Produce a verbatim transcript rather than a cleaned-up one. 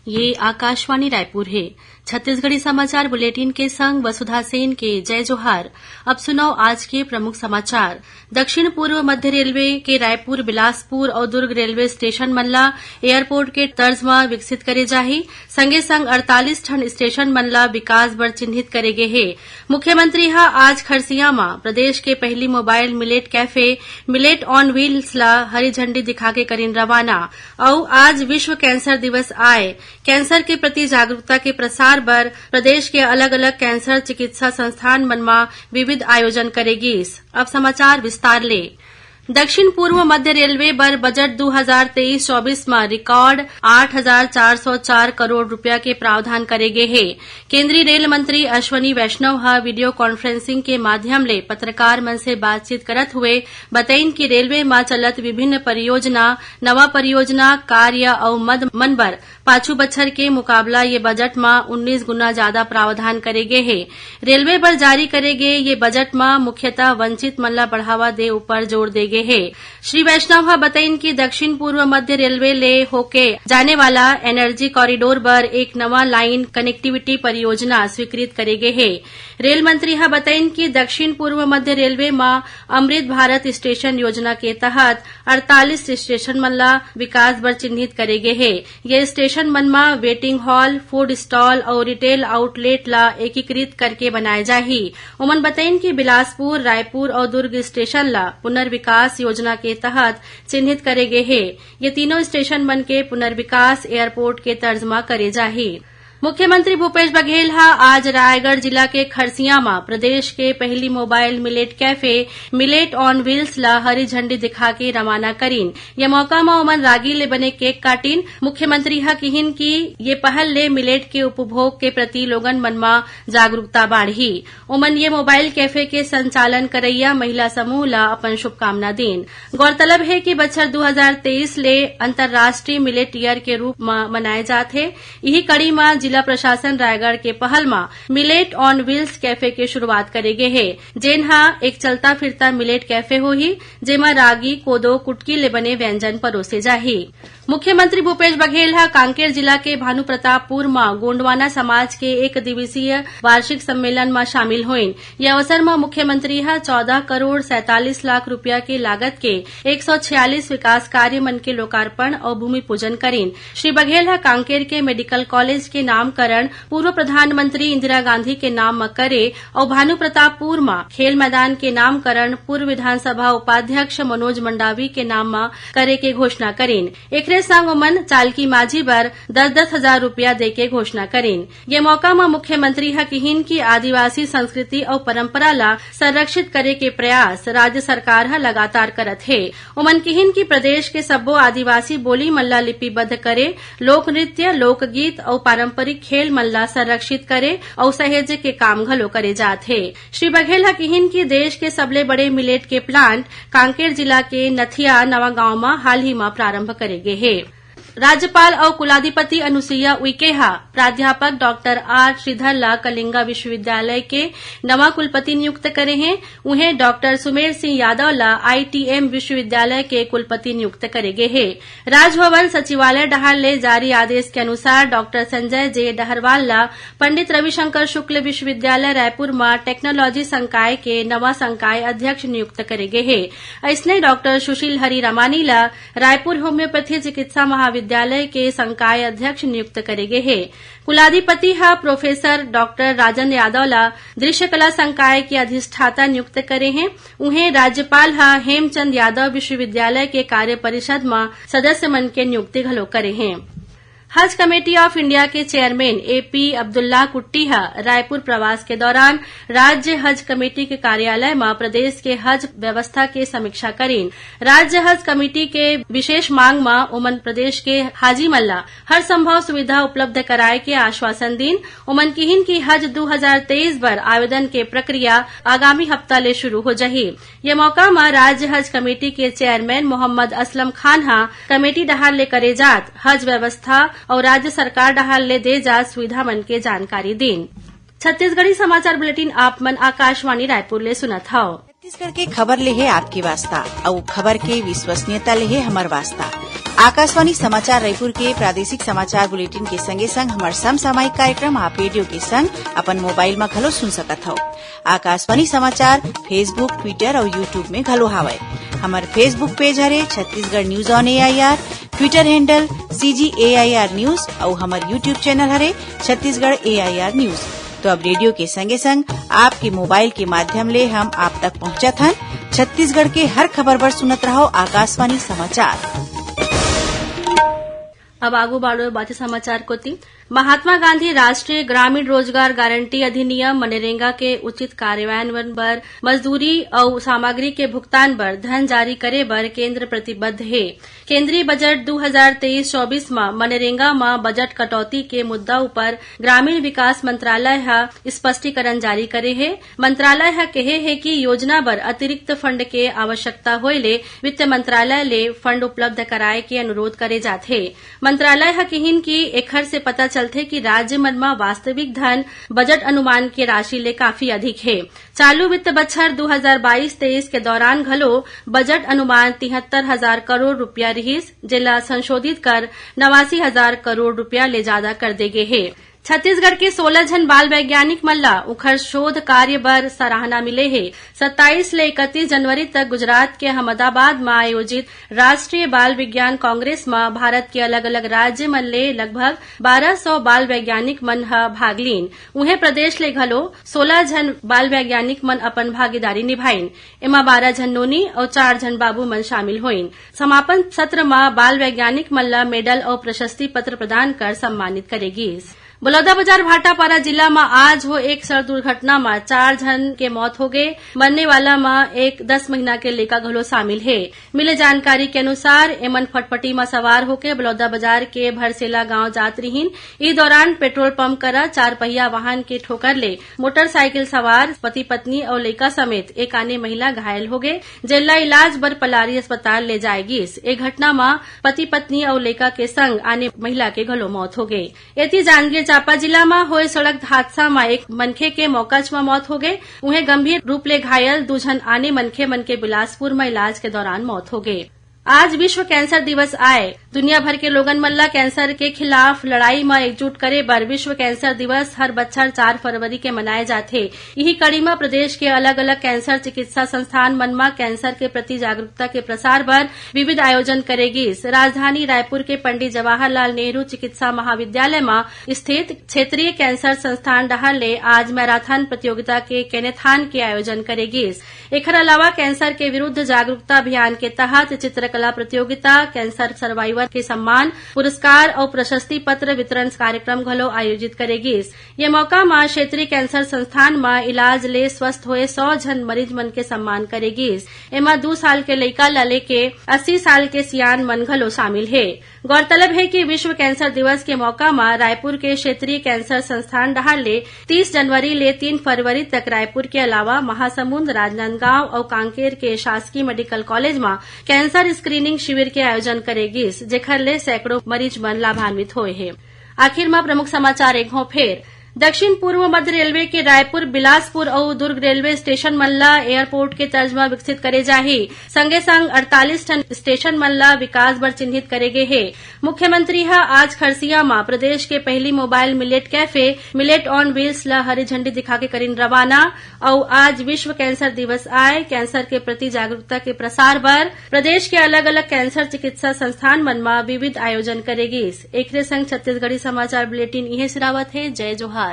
ये आकाशवाणी रायपुर हे। छत्तीसगढ़ी समाचार बुलेटिन के संग वसुधा सेन के जय जोहार। अब सुनव आज के प्रमुख समाचार। दक्षिण पूर्व मध्य रेलवे के रायपुर, बिलासपुर अउ दुर्ग रेलवे स्टेशन मन ला एयरपोर्ट के तर्ज म विकसित करे जाही। संगे संग अड़तालीस ठन स्टेशन मन ला विकास बर चिन्हित करे गे हे। मुख्यमंत्री ह आज खरसिया म प्रदेश के पहली mobile millet cafe, millet on wheels ला हरी झंडी दिखाके करिन रवाना। अउ आज विश्व कैंसर दिवस आय। कैंसर के प्रति जागरूकता के प्रसार बर प्रदेश के अलग-अलग कैंसर चिकित्सा संस्थान मन म विविध आयोजन करे गीस। अब समाचार विस्तार ले। दक्षिण पूर्व मध्य रेलवे बर बजट दू हजार तेईस चौबीस म रिकॉर्ड आठ हजार चार सौ चार करोड़ रुपया के प्रावधान करे गे हे। केंद्रीय रेल मंत्री अश्विनी वैष्णव ह वीडियो कॉन्फ्रेंसिंग के माध्यम ले पत्रकार मन से बातचीत करत हुए बतइन कि रेलवे म चलत विभिन्न परियोजना, नवा परियोजना, कार्य अउ मद मन बर पाछू बछर के मुकाबला ये बजट म उन्नीस गुना जादा प्रावधान करे गे हे। रेलवे बर जारी करे गे ये बजट म मुख्यतः वंचित मन ला बढ़ावा दे ऊपर जोर दे गे हे। श्री वैष्णव ह बतइन कि दक्षिण पूर्व मध्य रेलवे ले होके जाने वाला एनर्जी कॉरिडोर बर एक नवा लाइन कनेक्टिविटी परियोजना स्वीकृत करे गे हे। रेल मंत्री ह बतइन कि दक्षिण पूर्व मध्य रेलवे म अमृत भारत स्टेशन योजना के तहत अड़तालीस स्टेशन मन ला विकास बर चिन्हित करे गे हे। ये स्टेशन मन म वेटिंग हॉल, फूड स्टॉल अउ रिटेल आउटलेट ला एकीकृत करके बनाए जाही। ओमन बतइन कि बिलासपुर, रायपुर अउ दुर्ग स्टेशन ला पुनर्विकास योजना के तहत चिन्हित करे गे हे। ये तीनों स्टेशन मन के पुनर्विकास एयरपोर्ट के तर्ज म करे जाही। मुख्यमंत्री भूपेश बघेल ह आज रायगढ़ जिला के खरसिया म प्रदेश के पहली mobile millet cafe, millet on wheels ला हरी झंडी दिखाके रवाना करिन। ये मौका म ओमन रागी ले बने केक काटिन। मुख्यमंत्री ह किहिन कि ये पहल ले मिलेट के उपभोग के प्रति लोगन मन म जागरूकता बाढ़ही। ओमन ये मोबाइल कैफे के संचालन करइया महिला समूह ला अपन शुभकामना दीन। गौरतलब हे कि बछर दू हजार तेईस ले अंतर्राष्ट्रीय मिलेट ईयर के रूप म मनाए जात हे। इही कड़ी म जिला प्रशासन रायगढ़ के पहल म मिलेट on wheels कैफे के शुरुआत करे गे हे, जेन ह एक चलता फिरता मिलेट कैफे होही, जेमा रागी, कोदो, कुटकी ले बने व्यंजन परोसे जाही। मुख्यमंत्री भूपेश बघेल ह कांकेर जिला के भानुप्रतापपुर म गोंडवाना समाज के एक दिवसीय वार्षिक सम्मेलन म शामिल होइन। ये अवसर म मुख्यमंत्री ह चौदह करोड़ सैंतालीस लाख रुपया के लागत के एक सौ छियालीस विकास कार्य मन के लोकार्पण अउ भूमि पूजन करिन। श्री बघेल ह कांकेर के मेडिकल कॉलेज के नामकरण पूर्व प्रधानमंत्री इंदिरा गांधी के नाम म करे अउ भानुप्रतापपुर म खेल मैदान के नामकरण पूर्व विधानसभा उपाध्यक्ष मनोज मंडावी के नाम म करे के घोषणा करिन। एकरे संग ओमन चालकी माझी बर दस दस हजार रुपया दे के घोषणा करिन। ये मौका म मुख्यमंत्री ह किहिन कि आदिवासी संस्कृति अउ परंपरा ला संरक्षित करे के प्रयास राज्य सरकार ह लगातार करत हे। ओमन किहिन कि प्रदेश के सब्बो आदिवासी बोली मन ला लिपिबद्ध करे, लोक नृत्य, लोकगीत अउ पारंपरिक खेल मन ला संरक्षित करे अउ सहेजे के काम घलो करे जात हे। श्री बघेल ह किहिन कि देश के सबले बड़े मिलेट के प्लांट कांकेर जिला के नथिया नवा गांव म हाल ही म प्रारंभ करे गे हे। राज्यपाल अउ कुलाधिपति अनुसुईया उइके ह प्राध्यापक डॉक्टर आर श्रीधर ला कलिंगा विश्वविद्यालय के नवा कुलपति नियुक्त करे हे। उहें, डॉक्टर सुमेर सिंह यादव ला आईटीएम विश्वविद्यालय के कुलपति नियुक्त करे गे हे। राजभवन सचिवालय डहार ले जारी आदेश के अनुसार, डॉक्टर संजय जे डहरवाल ला पंडित रविशंकर शुक्ल विश्वविद्यालय रायपुर म टेक्नोलॉजी संकाय के नवा संकाय अध्यक्ष नियुक्त करे गे हे। अइसने, डॉक्टर सुशील हरि रामानी ला रायपुर होम्योपैथी चिकित्सा महाविद्यालय के संकाय अध्यक्ष नियुक्त करे गे हे। कुलाधिपति ह प्रोफेसर डॉक्टर राजन यादव ला दृश्य कला संकाय के अधिष्ठाता नियुक्त करे हे। उहें, राज्यपाल ह हेमचंद यादव विश्वविद्यालय के कार्य परिषद म सदस्य मन के नियुक्ति घलो करे हे। हज कमेटी ऑफ इंडिया के चेयरमैन एपी अब्दुल्ला कुट्टी ह रायपुर प्रवास के दौरान राज्य हज कमेटी के कार्यालय म प्रदेश के हज व्यवस्था के समीक्षा करिन। राज्य हज कमेटी के विशेष मांग म ओमन प्रदेश के हाजी मन ला हर संभव सुविधा उपलब्ध कराए के आश्वासन दीन। ओमन किहिन कि हज दू हजार तेईस बर आवेदन के प्रक्रिया आगामी हफ्ता ले शुरू हो जाही। ये मौका म राज्य हज कमेटी के चेयरमैन मोहम्मद असलम खान ह कमेटी डहार ले करे जात हज व्यवस्था अउ राज्य सरकार डहार ले दे जात सुविधा मन के जानकारी दीन। छत्तीसगढ़ी समाचार बुलेटिन आप मन आकाशवाणी रायपुर ले सुनत हव। छत्तीसगढ़ के खबर ले हे आपके वास्ता, अउ खबर के विश्वसनीयता ले हे हमर वास्ता। आकाशवाणी समाचार रायपुर के प्रादेशिक समाचार बुलेटिन के संगे संग हमर समसामयिक कार्यक्रम आप रेडियो के संग अपन मोबाइल म घलो सुन सकत हव। आकाशवाणी समाचार Facebook, Twitter अउ YouTube में घलो हावय। हमर Facebook पेज हरे Chhattisgarh news on AIR, Twitter handle CG AIR news अउ हमर YouTube चैनल हरे छत्तीसगढ़ एआईआर न्यूज। तो अब रेडियो के संगे संग आपके मोबाइल के माध्यम ले हम आप तक पहुंचत हन। छत्तीसगढ़ के हर खबर बर सुनत रहव आकाशवाणी समाचार। अब आगू बाढ़ो बाचे समाचार कोति। महात्मा गांधी राष्ट्रीय ग्रामीण रोजगार गारंटी अधिनियम, मनरेगा के उचित कार्यान्वयन बर मजदूरी अउ सामग्री के भुगतान बर धन जारी करे बर केंद्र प्रतिबद्ध हे। केंद्रीय बजट दू हजार तेईस चौबीस म मनरेगा म बजट कटौती के मुद्दा उपर ग्रामीण विकास मंत्रालय ह स्पष्टीकरण जारी करे हे। मंत्रालय ह केहे हे कि योजना बर अतिरिक्त फंड के आवश्यकता होए ले वित्त मंत्रालय ले फंड उपलब्ध कराए के अनुरोध करे जाथे। मंत्रालय ह किहिन कि एखर से पता चलथे कि राज्य मन म वास्तविक धन बजट अनुमान के राशि ले काफी अधिक हे। चालू वित्त बछर दू हजार बाईस तेईस के दौरान घलो बजट अनुमान तिहत्तर हजार करोड़ रुपया रिहिस, जेला संशोधित कर नवासी हजार करोड़ रुपया ले जादा कर दे गे हे। छत्तीसगढ़ के सोलह झन बाल वैज्ञानिक मन ला उखर शोध कार्य बर सराहना मिले हे। सत्ताईस ले इकतीस जनवरी तक गुजरात के अहमदाबाद म आयोजित राष्ट्रीय बाल विज्ञान कांग्रेस म भारत के अलग-अलग राज्य मन ले लगभग बारह सौ बाल वैज्ञानिक मन ह भाग लीन। उहें, प्रदेश ले घलो सोलह झन बाल वैज्ञानिक मन अपन भागीदारी निभाइन। एमा बारह झन नोनी अउ चार झन बाबू मन शामिल होइन। समापन सत्र म बाल वैज्ञानिक मन ल मेडल अउ प्रशस्ति पत्र प्रदान कर सम्मानित करे गीस। बलौदाबाजार भाटापारा जिला म आज हो एक सड़क दुर्घटना म चार झन के मौत होगे। मरने वाला म एक दस महीना के लइका घलो शामिल हे। मिले जानकारी के अनुसार, एमन फटफटी म सवार होके बलौदाबाजार के भरसेला गांव जात रिहिन। इ दौरान पेट्रोल पंप करा चारपहिया वाहन के ठोकर ले मोटरसाइकिल सवार पति पत्नी अउ लइका समेत एक आने महिला घायल होगे, जेला इलाज बर पलारी अस्पताल ले जाए गीस। ए घटना म पति पत्नी अउ लइका के संग आने महिला के घलो मौत होगे। एती, जांजगीर चांपा जिला म होए सड़क हादसा म एक मनखे के मौकाच म मौत होगे। उहें, गंभीर रूप ले घायल दू झन आने मनखे मन के बिलासपुर म इलाज के दौरान मौत होगे। आज विश्व कैंसर दिवस आय। दुनिया भर के लोगन मन ल कैंसर के खिलाफ लड़ाई म एकजुट करे बर विश्व कैंसर दिवस हर बछर चार फरवरी के मनाए जाथे। इही कड़ी म प्रदेश के अलग-अलग कैंसर चिकित्सा संस्थान मन म कैंसर के प्रति जागरूकता के प्रसार बर विविध आयोजन करे गीस। राजधानी रायपुर के पंडित जवाहरलाल नेहरू चिकित्सा महाविद्यालय म स्थित क्षेत्रीय कैंसर संस्थान डहार ले आज मैराथन प्रतियोगिता के कैनेथान के आयोजन करे गीस। एखर अलावा कैंसर के विरुद्ध जागरूकता अभियान के तहत चित्रकला प्रतियोगिता, कैंसर सर्वाइवर के सम्मान, पुरस्कार अउ प्रशस्ति पत्र वितरण कार्यक्रम घलो आयोजित करे गीस। ये मौका म क्षेत्रीय कैंसर संस्थान म इलाज ले स्वस्थ होए सौ झन मरीज मन के सम्मान करे गीस। एमा दू साल के लइका ल लेके अस्सी साल के सियान मन घलो शामिल हे। गौरतलब हे कि विश्व कैंसर दिवस के मौका म रायपुर के क्षेत्रीय कैंसर संस्थान डहार ले तीस जनवरी ले तीन फरवरी तक रायपुर के अलावा महासमुंद, राजनांदगांव अउ कांकेर के शासकीय मेडिकल कॉलेज म कैंसर स्क्रीनिंग शिविर के आयोजन करे गीस, जेखर ले सैकड़ों मरीज मन लाभान्वित होए हे। आखिर म प्रमुख समाचार एक घौं फेर। दक्षिण पूर्व मध्य रेलवे के रायपुर, बिलासपुर अउ दुर्ग रेलवे स्टेशन मन ल एयरपोर्ट के तर्ज म विकसित करे जाही। संगे संग अड़तालीस ठन स्टेशन मन ल विकास बर चिन्हित करे गे हे। मुख्यमंत्री ह आज खरसिया म प्रदेश के पहिली mobile millet cafe millet on wheels ल हरी झंडी दिखाके करिन रवाना। अउ आज विश्व कैंसर दिवस आय, कैंसर के प्रति जागरूकता के प्रसार बर प्रदेश के अलग-अलग कैंसर चिकित्सा संस्थान मन म विविध आयोजन करे गीस। एकरे संग छत्तीसगढ़ी समाचार बुलेटिन इहें सिरावत हे। जय जोहार।